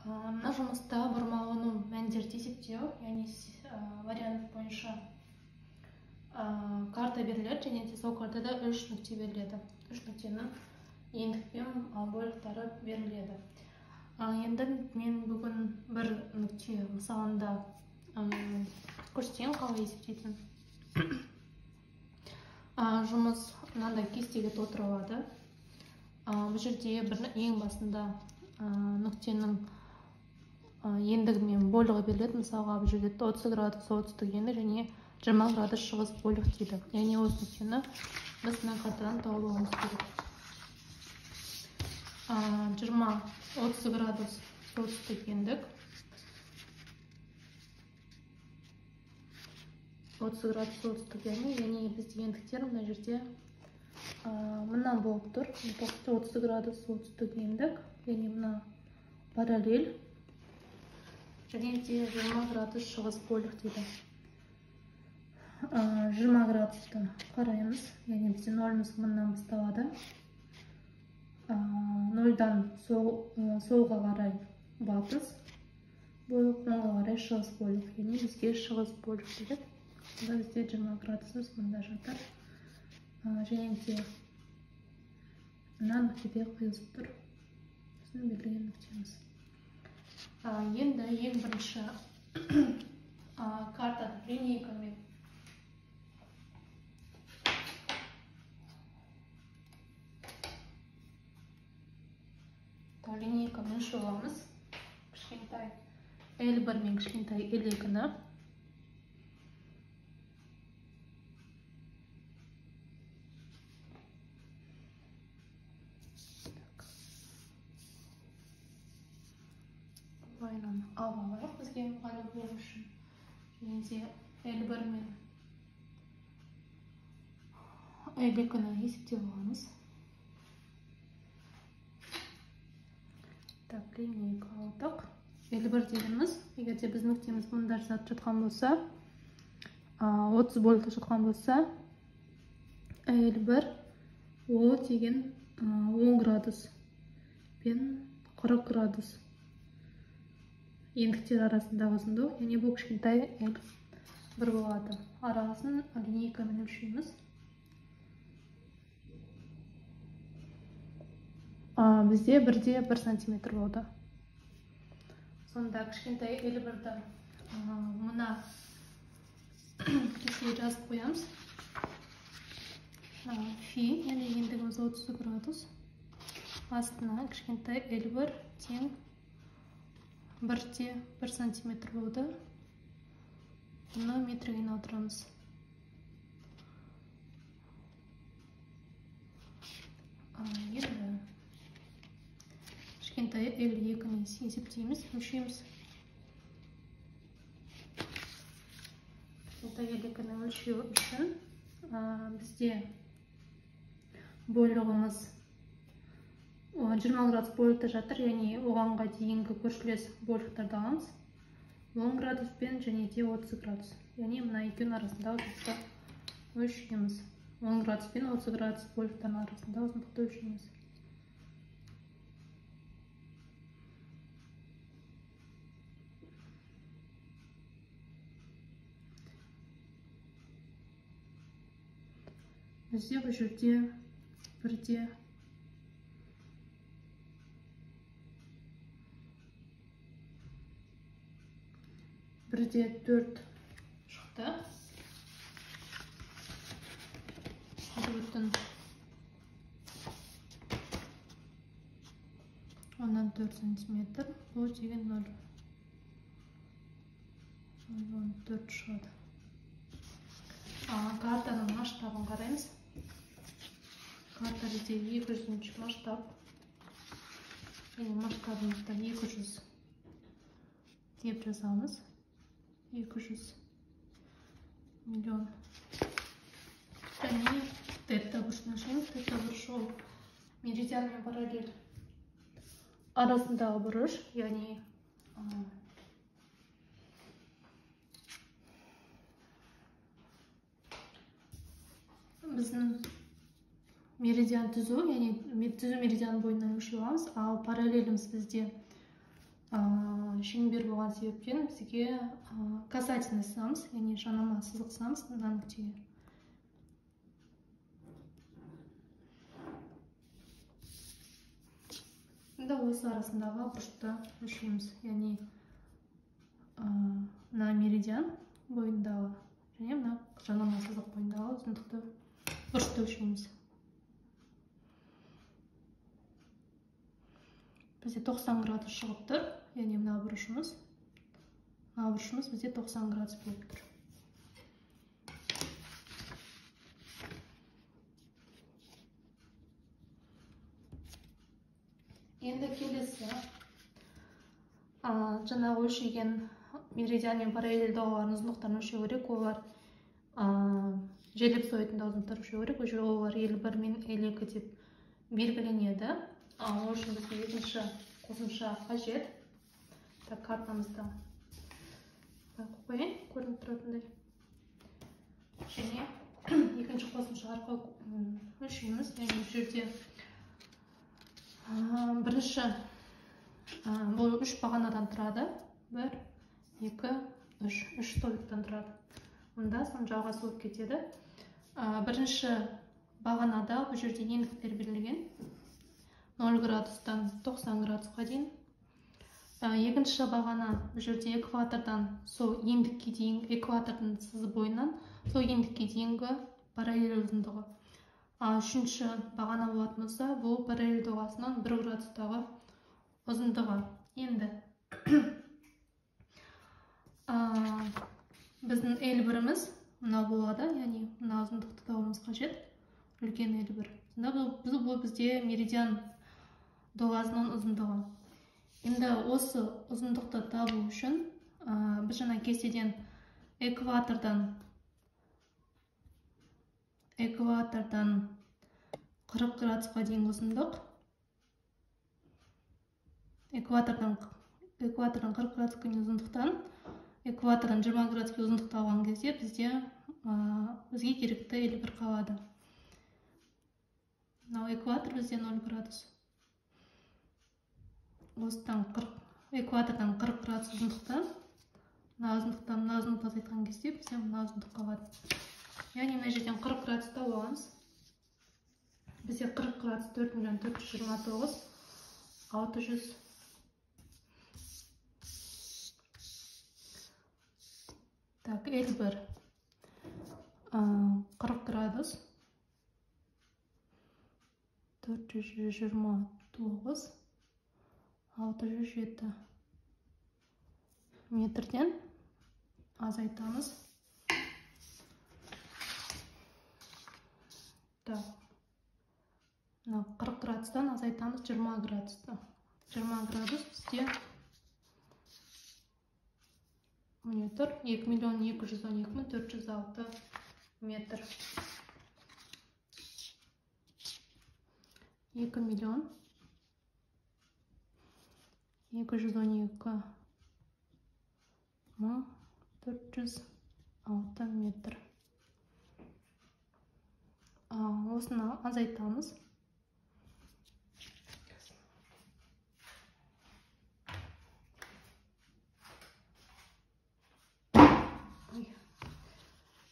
Мына жұмыста бұрмалану мәндерді есептеу, яғни вариант бойынша карта беріледі, және де сол картада 3 нүкте беріледі. 3 нүктенің ендік пен бойлықтары беріледі. Енді мен бүгін бір нүкте мысалында көрсетейін қалай есептейтінін. Жұмыс мынандай кестеге толтырылады. Бұл жерде бір ең басында нүктенің ендігі мен бойлығы беріледі. Мысалға, бұл жерде 30 градус солтүстік енді және 20 градус шығыс бойлық дейді. Яғни осы нүктені біз мына картадан тауып алуымыз керек. 20-30 градус солтүстік ендік, 30 градус солтүстік, яғни бізде ендіктер мына жерде мына болып тұр. 30 градус солтүстік ендік, яғни мына параллель, және де 20 градус шығыс бойлық дейді. 20 градусты қараймыз, яғни бізде нөліміз мындан басталады. Нөлдан солға қарай батыс бойлық, оңға қарай шығыс бойлық, яғни бізге шығыс бойлық керек. Сонда бізде 20 градусымыз мында жатыр. Және де мына нүктеде қиылысып тұр біздің берілген нүктеміз. Енді ең бірінші картаны линейкамен шоламыз. Кішкентай L1 мен кішкентай L2-ні. Былайынан алып алайық бізге ыңғайлы болу үшін. Және де L1 мен L2-ні есептеп аламыз. Так, линейка алдық. L1 дегеніміз, егер де біздің нүктеміз мында жатқан болса, 30 бойлықта жатқан болса, L1 ол деген 10 градус пен 40 градус ендіктер арасындағы ұзындық, яғни бұл кішкентай L1 болады. Арасын линейкамен өлшейміз. Бізде 1,1 сантиметр болды. Сонда кішкентай L1-ді мына кестеге жазып қоямыз. Фи, яғни ендігіміз 30 градус, астына кішкентай L1 тең 1,1 сантиметр болды. Бұны метрге айналдырамыз. Енді кішкентай L2-ні есептейміз, өлшейміз. Кішкентай L2-ні өлшеу үшін бізде бойлығымыз 20 градус бойлықта жатыр, яғни оғанға дейінгі көршілес бойлықтарды аламыз. 10 градус пен және де 30 градус, яғни мына екеуінің арасындағы ұзындықты өлшейміз. 10 градус пен 30 градус бойлықтардың арасындағы ұзындықты өлшейміз. Бізде бұл жерде 1,4 шықты. 1,4 сантиметр, бұл деген 0,4 шығады. Картаның масштабын қараймыз. Карта бізде 200 масштаб. Яғни масштабымызда 200 деп жазамыз. 200 миллион. Және тета бұрышын өлшейміз. Тета бұрышы ол меридиан мен параллель арасындағы бұрыш, яғни біздің меридиан түзу, яғни түзу меридиан бойынан өлшеп аламыз, ал параллеліміз бізде Шеңбер болған себептен бізге касательный сызамыз, яғни жанама сызық сызамыз мына нүктеге. Енді осы арасындағы бұрышты өлшейміз, яғни мына меридиан бойындағы және мына жанама сызық бойындағы ұзындықты бұрышты өлшейміз. Бізде 90 градус шығып тұр, яғни мына бұрышымыз бізде 90 градус болып тұр. Енді келесі жаңағы өлшеген меридиан мен параллель доғалардың ұзындықтарын өлшеу керек. Олар жер эллипсоидында ұзындықтар өлшеу керек. Олар L1 мен L2 деп белгіленеді. Ол үшін бізге екінші қосымша қажет. Так, картамызды қойып қояйын, көрініп тұратындай. Және екінші қосымша арқылы өлшейміз. Яғни бұл жерде бірінші бұл 3 бағанадан тұрады. 1, 2, 3. 3 столбиктен тұрады. Мұнда соның жалғасы болып кетеді. Бірінші бағанада бұл жерде ендіктер берілген. 0 градустан 90 градусқа дейін. Екінші бағана бұл жерде экватордан сол ендікке дейін, экватордың сызы бойынан сол ендікке дейінгі параллель ұзындығы. Үшінші бағана болатын болса, бұл параллель доғасынан 1 градустағы ұзындығы. Енді біздің L1-іміз мына болады, яғни мына ұзындықты табуымыз қажет, үлкен L1. Сонда бұл бізде меридиан доғасының ұзындығы. Енді осы ұзындықты табу үшін біз жаңа кестеден экватордан 40 градусқа дейінгі ұзындық, экватордан 40 градусқа дейінгі ұзындықтан экватордан 20 градусқа ұзындықты алған кезде бізге керекті L1 қалады. Мынау экватор бізде 0 градус. Осыдан экватордан 40 градус ұзындықтан мына ұзындықтан мына ұзындықты азайтқан кезде бізде мына ұзындық қалады. Яғни мына жерден 40 градусты аламыз. Бізде 40 градус 4 429 600. Так, L1 40 градус 429 607 метрден азайтамыз. Так, 40 градустан азайтамыз 20 градусты. 20 градус бізде міне тұр, 2 212 406 метр. 2 212 406 метр. Осыны азайтамыз.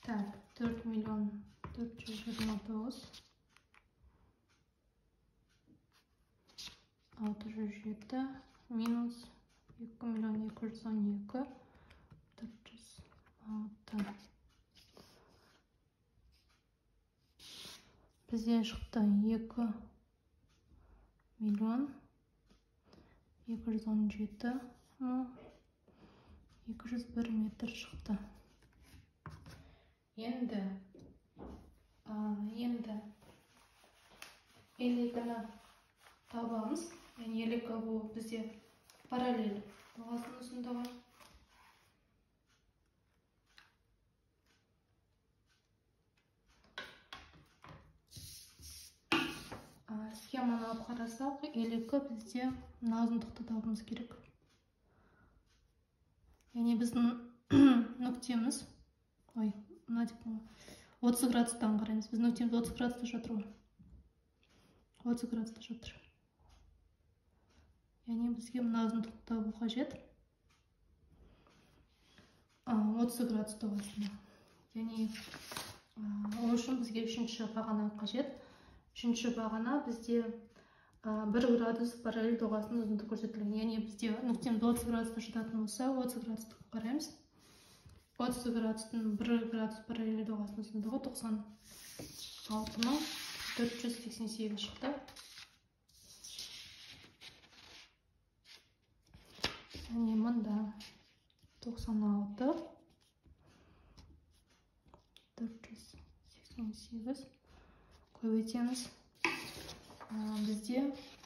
Так, 4 429 607 минус 2 212 406. Бізде шықты 2 217 201 метр шықты. Енді L2-ні табамыз. Яғни L2 бұл бізде параллель доғасының ұзындығы. Схеманы алып қарасақ, L2 бізде мына ұзындықты табуымыз керек. Яғни біздің нүктеміз, ой, мына деп 30 градустан қараймыз. Біздің нүктеміз 30 градуста жатыр ғой. 30 градуста жатыр. Яғни бізге мына ұзындықты табу қажет. 30 градус доғасында. Яғни ол үшін бізге үшінші бағана қажет. Үшінші бағана бізде 1 градус параллель доғасының ұзындығы көрсетілген. Яғни бізде нүктеміз 30 градусқа жататын болса, 30 градусты қараймыз. 30 градустың 1 градус параллель доғасының ұзындығы 96 488 шықты. Яғни мында 96 488 көбейтеміз. Бізде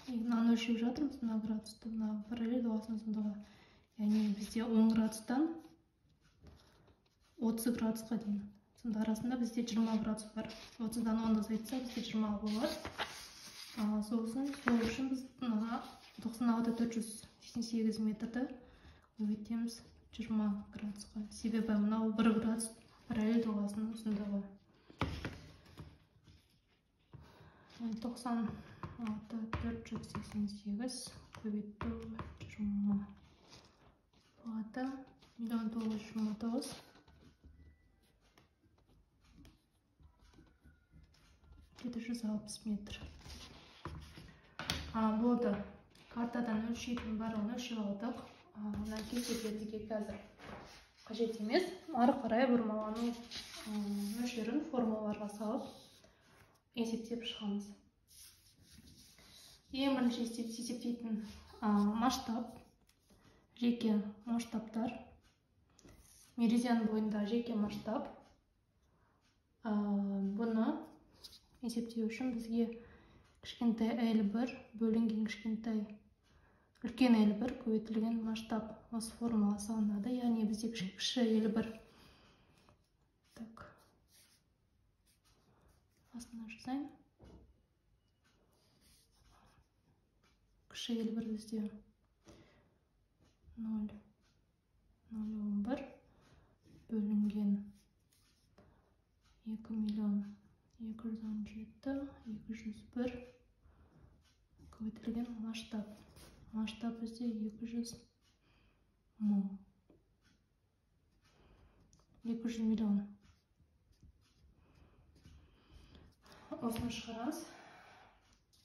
мынаны өлшеп жатырмыз, мына градусты, мына параллель доғасының ұзындығы. Яғни бізде 10 градустан 30 градусқа дейін. Сонда арасында бізде 20 градус бар. 30-дан 10 азайтса, бізде 20 болады. Сосын сол үшін біз мына 96 488 метрді көбейтеміз 20 градусқа. Себебі мынау 1 градус параллель доғасының ұзындығы. 96 488 көбейту 20 болады 1 929 760 метр. Болды. Картадан өлшейтін барлығын өлшеп алдық. Мына кестелер бізге қазір қажет емес. Ары қарай бұрмалану мөлшерін формулаларға салып есептеп шығамыз. Ең бірінші есептейтін масштаб, жеке масштабтар. Меридиан бойында жеке масштаб. Бұны есептеу үшін бізге кішкентай L1 бөлінген кішкентай үлкен L1 көбейтілген масштаб осы формула салынады. Яғни бізде кіші L1, так, астына жазайын. Кіші L1 бізде 0,011 бөлінген 2 217 201 көбейтілген масштаб. Масштаб бізде 200 мың. 200 миллион. Осыны шығарамыз.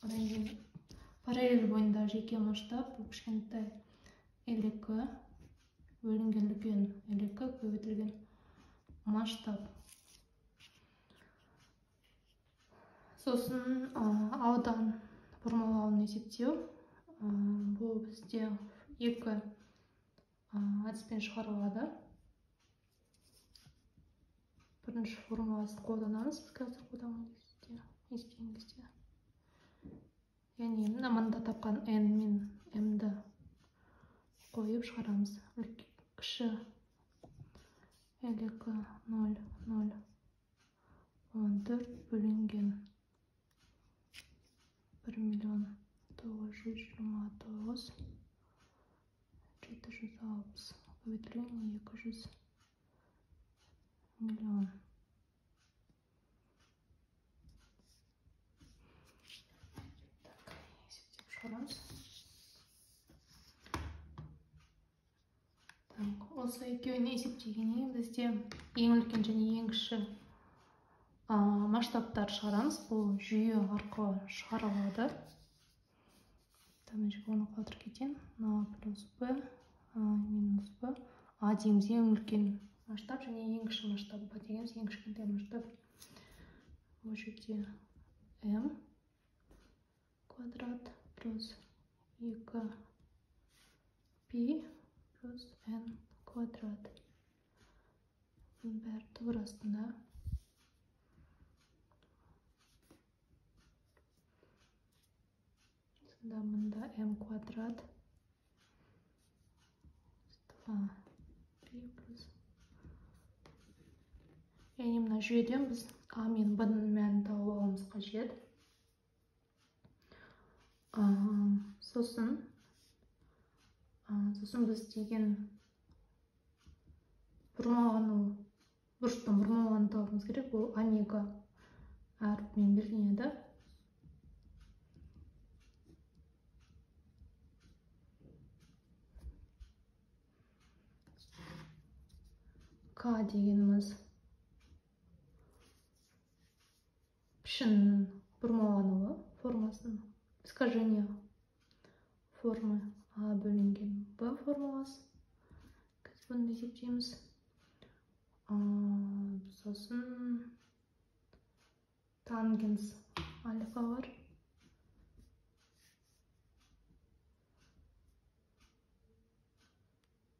Одан кейін параллель бойында жеке масштаб бұл кішкентай L2 бөлінген үлкен L2 көбейтілген масштаб. Сосын аудан бұрмалауын есептеу. Бұл бізде екі әдіспен шығарылады. Бірінші формуласын қолданамыз біз қазір қолданған кезде, есептеген кезде. Яғни мына мында тапқан n мен m-ді қойып шығарамыз. Кіші L2 0 0 14 бөлінген 1 929 760 көбейтілген 200 миллион. Так, есептеп шығарамыз. Так, осы екеуін есептегеннен бізде ең үлкен және ең кіші масштабтар шығарамыз. Бұл жүйе арқылы шығарылады. Мына жерге оны қалдырып кетейін. А плюс Б, А минус Б. А дейміз ең үлкен масштаб және ең кіші масштаб. Б дегеніміз ең кішкентай масштаб. Бұл жерде М квадрат плюс 2 пи плюс Н квадрат. Бұның бәрі түбір астында. Сонда мында М квадрат 2 пи плюс. Яғни мына жүйеден біз А мен Б-ның мәнін тауып алуымыз қажет. Сосын біз деген бұрмалану, бұрыштың бұрмалануын табуымыз керек. Бұл омега әрпімен белгіленеді. К дегеніміз пішіннің бұрмалануы формасының, искажение формы А бөлінген Б формуласы. Қазір бұны есептейміз. Сосын тангенс альфа бар.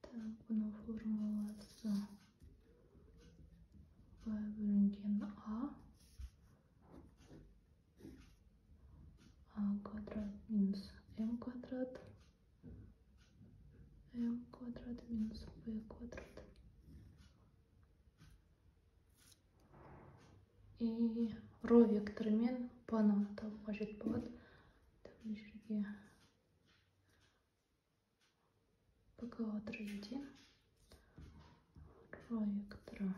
Так, бұның формуласы Б бөлінген А, А квадрат минус М квадрат, М квадрат минус Б квадрат. И ро векторымен П-ны табу қажет болады. Мына жерге П квадрат етейін. Ро векторы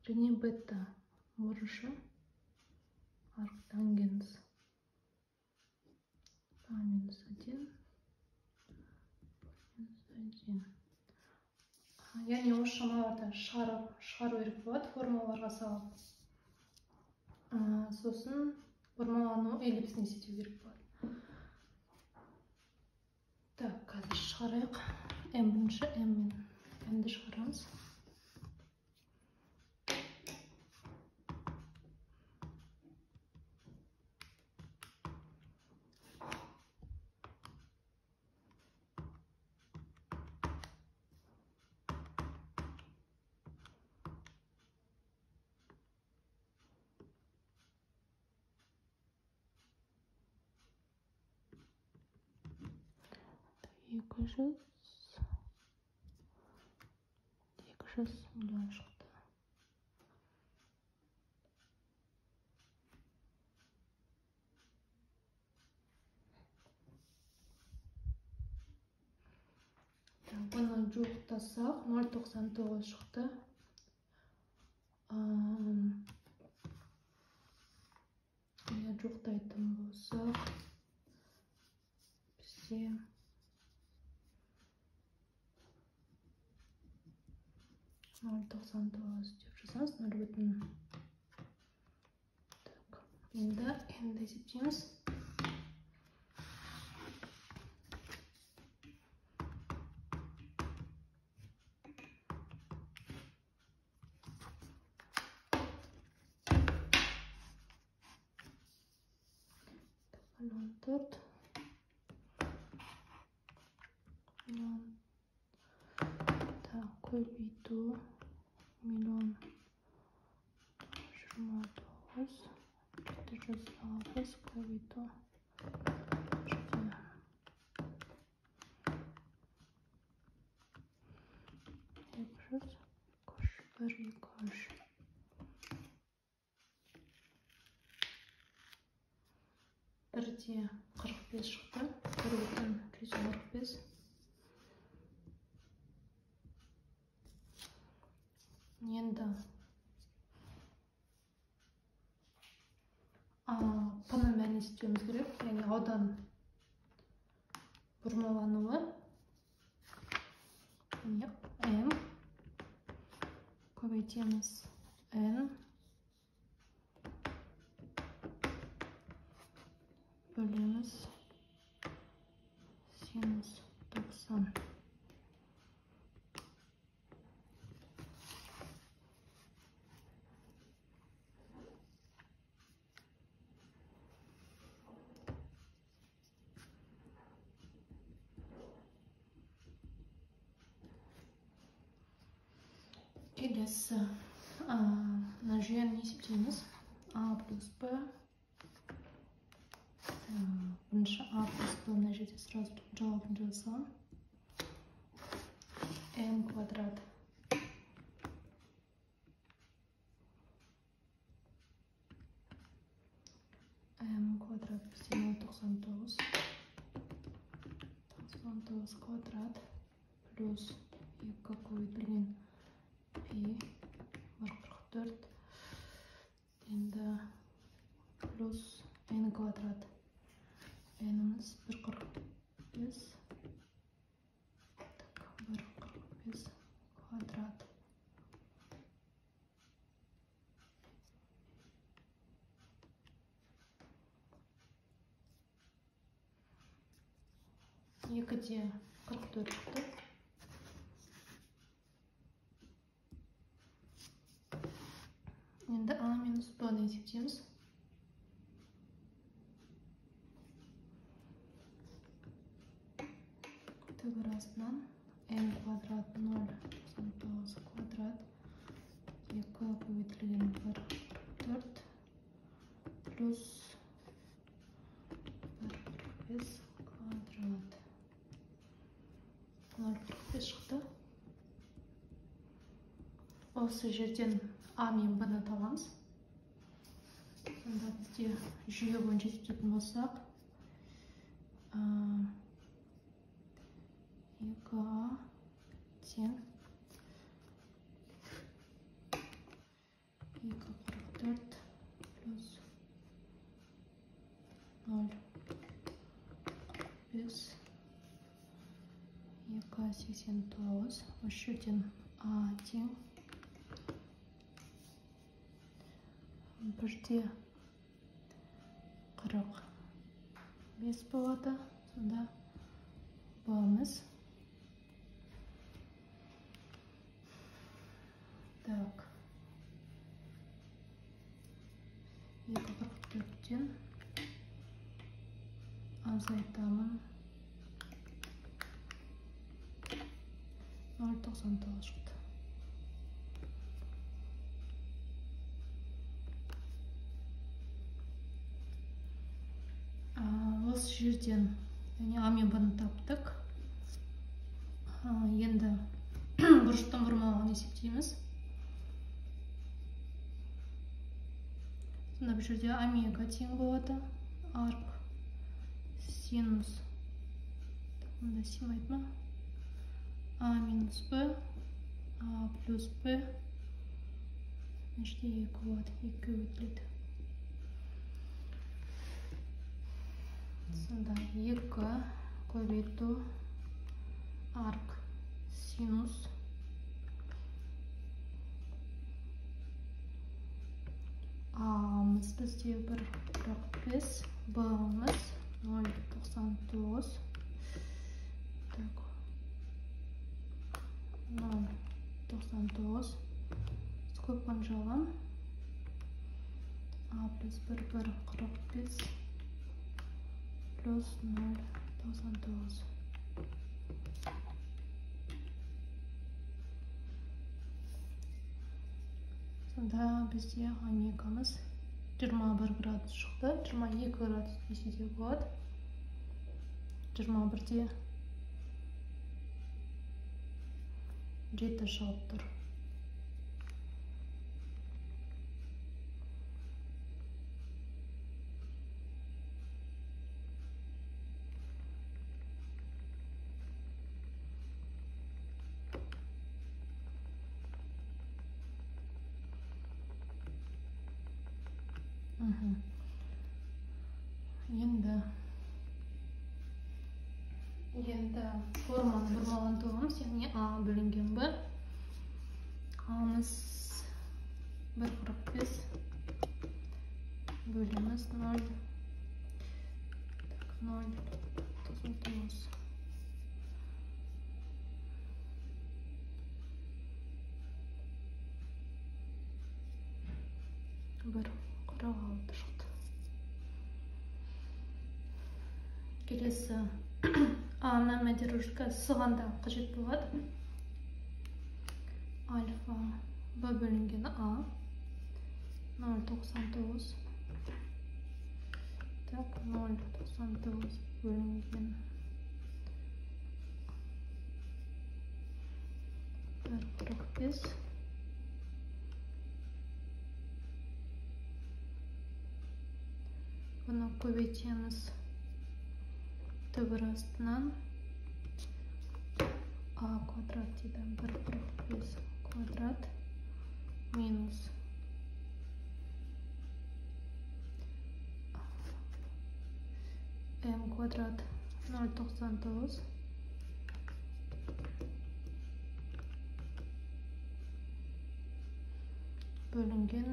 және бета бұрышы арктангенс А минус 1, минус 1. Яғни осы шамаларды шығару керек болады формулаларға салып. Сосын бұрмалану эллипсін есептеу керек болады. Так, қазір шығарайық. М бірінші М мен М-ді шығарамыз. Екі жүз миллион шықты. Бұны жуықтасақ 0,99 шықты. Егер жуықтайтын болсақ, бізде 0,99 деп жазамыз, 0,. Так, енді есептейміз. Так, 0,4. Так, көбейту 1 029 760 көбейту 200 1 2 3. 1,45 шықты. 1,45. Енді П-ның мәнін есептеуіміз керек, яғни аудан бұрмалануы М көбейтеміз Н бөлеміз синус 90. Келесі мына жүйені есептейміз. А плюс Б. Бірінші А плюс Б мына жерде сразу жауабын жазсам. М квадрат М квадрат бізде 0,99 0,99 квадрат плюс 2 көбейтілген пи 1,44, енді плюс n квадрат, n-іміз 1,45, так, 1,45 квадрат. 2,44 шықты. Енді а минус б-ны есептейміз. Түбір астынан n квадрат 0,99 квадрат 2 көбейтілген 1,44 плюс 1,45 квадрат. 0,45 шықты. Осы жерден А мен Б-ны табамыз. Сонда бізде жүйе бойынша есептейтін болсақ, 2А тең 2,44 плюс 0,45 2,89. Осы жерден А тең 1,45 болады. Сонда Б-міз, так, 2,44-тен азайтамын 0,99 шықты. Осы жерден, яғни А мен Б-ны таптық. Енді бұрыштың бұрмалығын есептейміз. Сонда бұл жерде омега тең болады. Арк синус, мында сыймайды ма? А минус Б, А плюс Б, мына жерде 2 болады, 2 көбейтіледі. Сонда 2 көбейту арк синус А-мыз бізде 1,45, Б-мыз 0,99, так, 0,99 скобканы жабамын. А плюс 1,45 плюс 0,99. Сонда бізде омегамыз 21 градус шықты. 22 градус десе де болады. 21-де 7 шығып тұр. Енді форманы бұрмалан табамыз, яғни А бөлінген Б. А-мыз 1,45 бөлеміз 0,99. 1,46 шықты. Келесі А-ны мәдерушка сығанда қажет болады. Альфа Б бөлінген А 0,99. Так, 0,99 бөлінген 1,45. Бұны көбейтеміз түбір астынан А квадрат дейді 1,45 квадрат минус М квадрат 0,99 бөлінген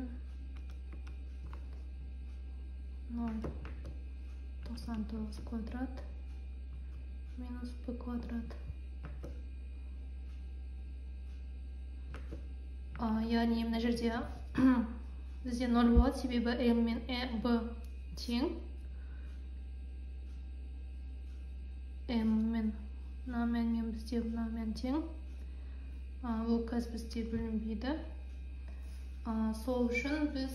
0,99 квадрат минус П квадрат. Яғни мына жерде бізде 0 болады, себебі М мен Б тең. М мен мына мәнмен бізде мына мән тең. Бұл қазір бізде бөлінбейді. Сол үшін біз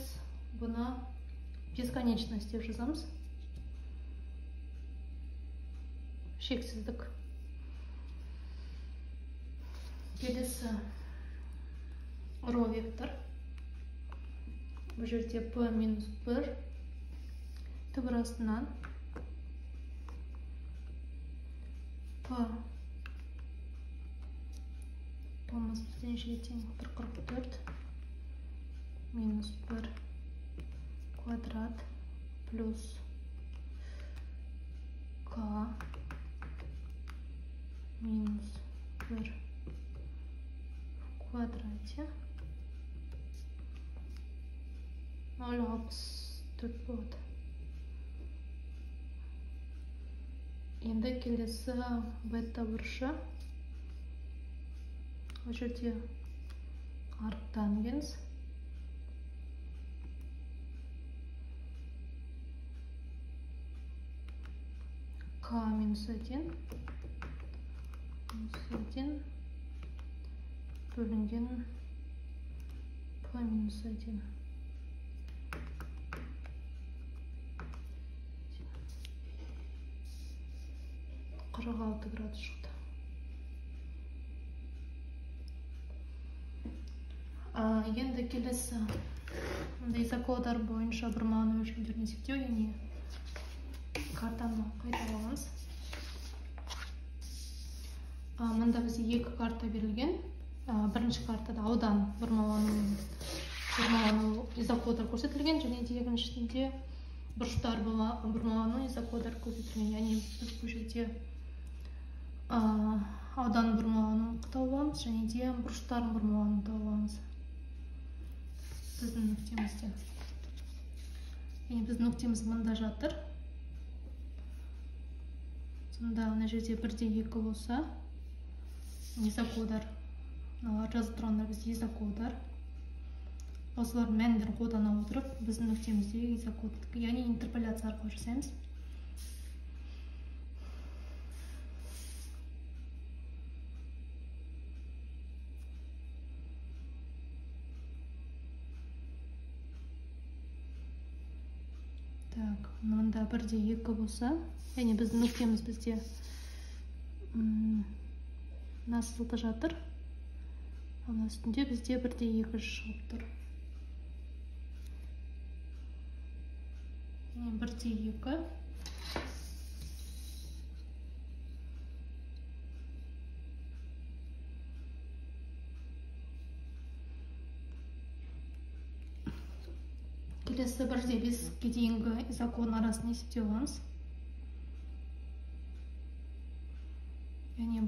бұны бесконечность деп жазамыз. Шексіздік. Келесі ро вектор. Бұл жерде П минус 1 түбір астынан П П-мыз бізде нешеге тең? 1,44 минус 1 квадрат плюс К минус 1 в квадрате 0,64 болады. Енді келесі бета бұрышы. Бұл жерде арктангенс. К минус 1 минус 1 бөлінген П минус 1. 46 градус шықты. Енді келесі мындай изокодар бойынша бұрмалану өлшемдерін есептеу, яғни картаны қайта аламыз. Мында бізде екі карта берілген. Бірінші картада аудан бұрмалану изокодар көрсетілген, және де екіншісінде бұрыштар бұрмалану изокодар көрсетілген. Яғни біз бұл жерде аудан бұрмалануын тауып аламыз, және де бұрыштардың бұрмалануын тауып аламыз біздің нүктемізде. Яғни біздің нүктеміз мында жатыр. Сонда мына жерде 1,2 болса, изокодар, мыналар жазып тұрғандар бізде изокодар. Осылардың мәндерін қолдана отырып, біздің нүктеміздегі изокод, яғни интерполяция арқылы жасаймыз. Так, мында 1,2 болса, яғни біздің нүктеміз бізде мына сызықта жатыр. Мына үстінде бізде 1,2 шығып тұр. Яғни 1,2. Келесі 1,5-ке дейінгі изокодың арасын есептей аламыз. Яғни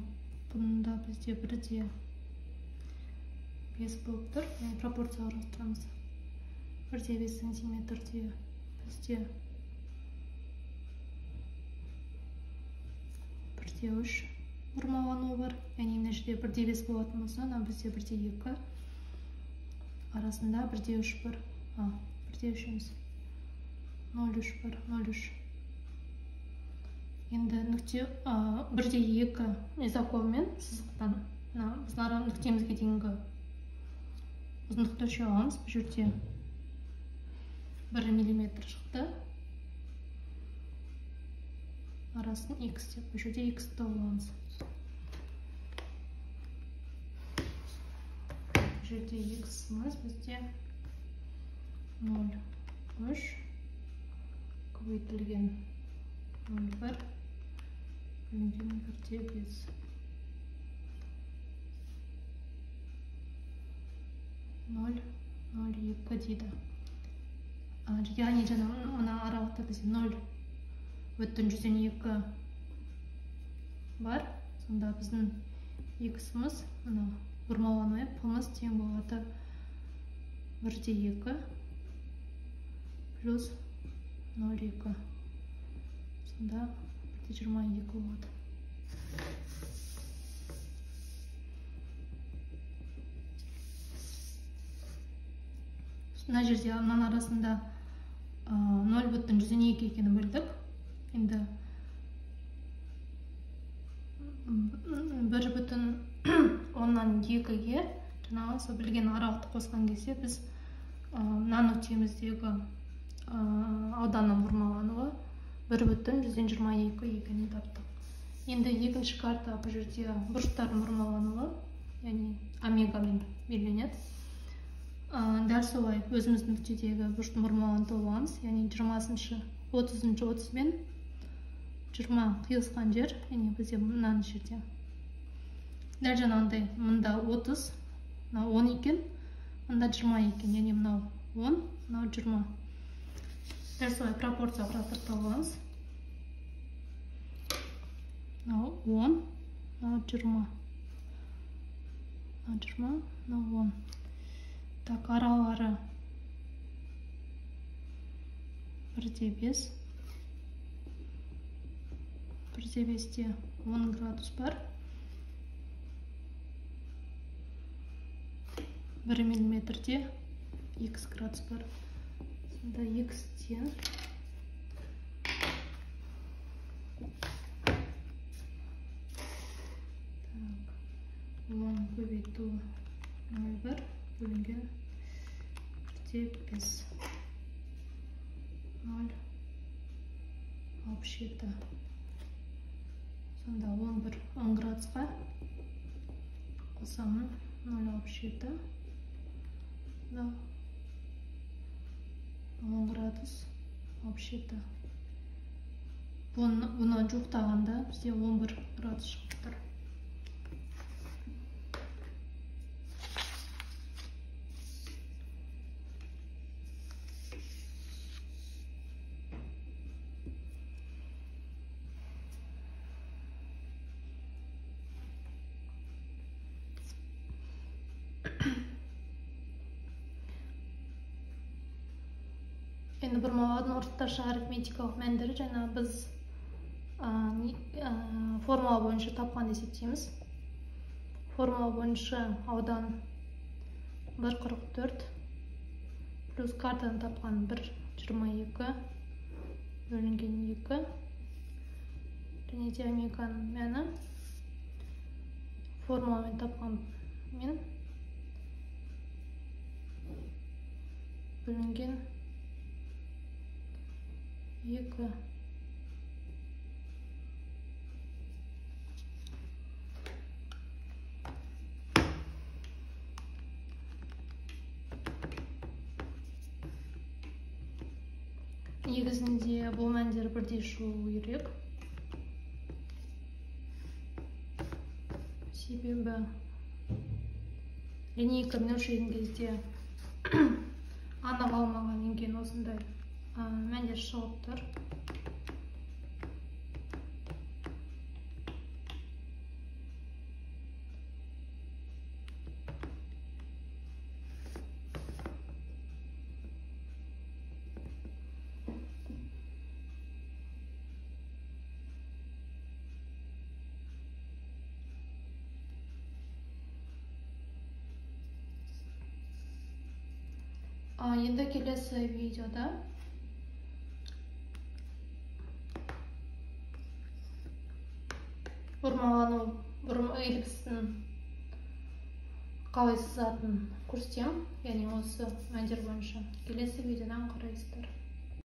бұнда бізде 1,5 болып тұр. Яғни пропорция құрастырамыз. 1,5 сантиметрде бізде 1,3 бұрмалану бар. Яғни мына жерде 1,5 болатын болса, мына бізде 1,2 арасында 1,3 бар. 1,3 емес, 0,3 бар, 0,3. Енді нүкте 1,2 изоколмен сызықтан мына біздің нүктемізге дейінгі ұзындықты өлшей аламыз. Бұл жерде 1 миллиметр шықты. Арасын x деп, бұл жерде x тауып аламыз. Бұл жерде x-іміз бізде 0,3 көбейтілген 0,1 бөлінген 1,5. 0,02 дейді. Яғни жаңа мына аралықта бізде 0,02 бар. Сонда біздің х-іміз мына бұрмалануы п-мыз тең болады 1,2 плюс 0,2. Сонда 1,22 болады. Мына жерде мынаның арасында 0,02 екенін білдік. Енді 1,2-ге жаңағы сол білген аралықты қосқан кезде біз мына нүктеміздегі ауданның бұрмалануы 1,22 екенін таптық. Енді екінші карта бұл жерде бұрыштардың бұрмалануы, яғни омегамен белгіленеді. Дәл солай өзіміздің нүктедегі бұрыштың бұрмалануын тауып аламыз, яғни 20-шы, 30-шы, 30 бен 20 қиылысқан жер, яғни бізде мына жерде. Дәл жаңағындай мында 30, мынау 10 екен, мында 20 екен, яғни мынау 10, мынау 20. Дәл солай пропорция құрастырып тауып аламыз. Мынау 10, мынау 20. Мынау 20, мынау 10. Так, аралары 1,5. 1,5-те 10 градус бар. 1 миллиметрде 2 градус бар. Сонда 2 тең так, 10 көбейту 0,1 бөлінген 1,5 0,67. Сонда 11 10 градусқа қосамын 0,67. 10 градус 67. Бұны жуықтағанда бізде 11 градус шығып тұр. Енді бұрмалаудың орташа арифметикалық мәндері жаңа біз формула бойынша тапқан есептейміз. Формула бойынша аудан 1,44 плюс картадан тапқан 1,22 бөлінген 2 және де омеганың мәні формуламен тапқан мен бөлінген 2. Негізінде бұл мәндер бірдей шығу керек. Себебі линейкамен өлшеген кезде анық алмағаннан кейін осындай мәндер шығып тұр. Енді келесі видеода бұрмалану эллипсін қалай сызатынын көрсетемін, яғни осы мәндер бойынша. Келесі видеодан қарайсыздар.